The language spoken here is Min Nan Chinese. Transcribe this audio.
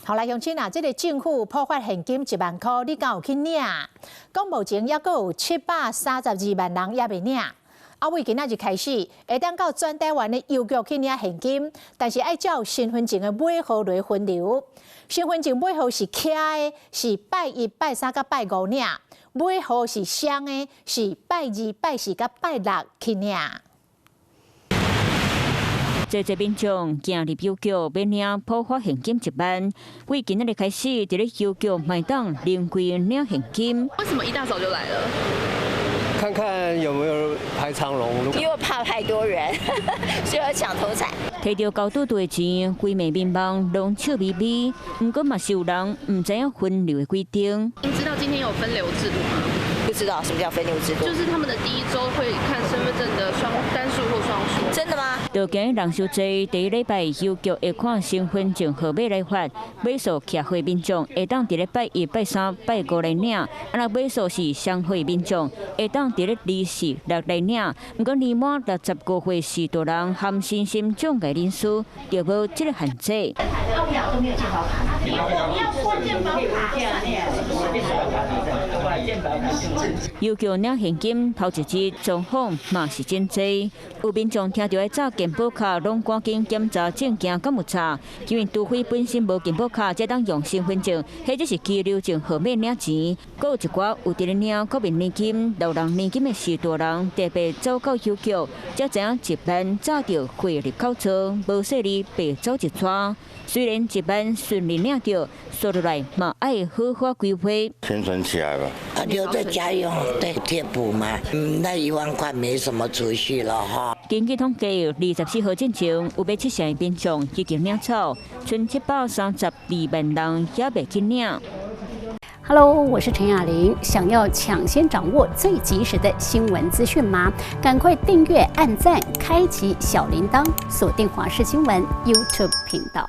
好來，鄉親啊，這个政府普發現金1萬箍，你敢有去領？講目前猶閣有732萬人猶未領。啊，為今仔日開始，會當到全台灣的郵局去領現金，但是愛照身份證的尾號來分流。身份證尾號是騎的，是拜一、拜三佮拜五領；尾號是雙的，是拜二、拜四佮拜六去領。濟濟民眾行入郵局欲領普發現金一萬，為今仔日開始，佇咧郵局嘛會當臨櫃領現金。為什麼一大早就來了？看看有沒有排長龍。因為怕太多人，所以要搶頭彩。提著高度的錢，規暝民望攏笑眯眯。毋過嘛是有人毋知影分流的規定。您知道今天有分流制度嗎？不知道什麼叫分流制度？就是他們的第一週會看身份證的雙單數或雙數。真的嗎？就驚人傷濟，第一禮拜郵局會看身份證號碼來發，尾數徛號民眾會當佇咧拜一、拜三、拜五來領，啊若尾數是雙號民眾會當佇咧二、四、六來領。毋過年滿65歲序大人含身心障礙人士就無這个限制。都沒有健保卡，你要過健保卡。郵局領現金頭一日狀況嘛是真濟，有民眾聽著愛查健保卡，攏趕緊檢查證件敢有錯，因為除非本身無健保卡，才當用身份證或者是居留證號碼領錢。閣有一寡有佇咧領國民年金、老人年金的序大人，特別走到郵局，才知影一萬早就匯入口倉，無細膩白走一逝。雖然一萬順利領著，紲落來嘛愛好好規劃。先存起來吧。啊，留在家用，對，貼補嘛。嗯，那1萬塊沒什麼儲蓄了哈。根據統計，24號進前有欲七成的民眾已經領走，賰732萬人猶未去領。 Hello，我是陳雅玲。想要搶先掌握最及時的新聞資訊嗎？趕快訂閱、按讚、開啟小鈴鐺，鎖定華視新聞 YouTube 頻道。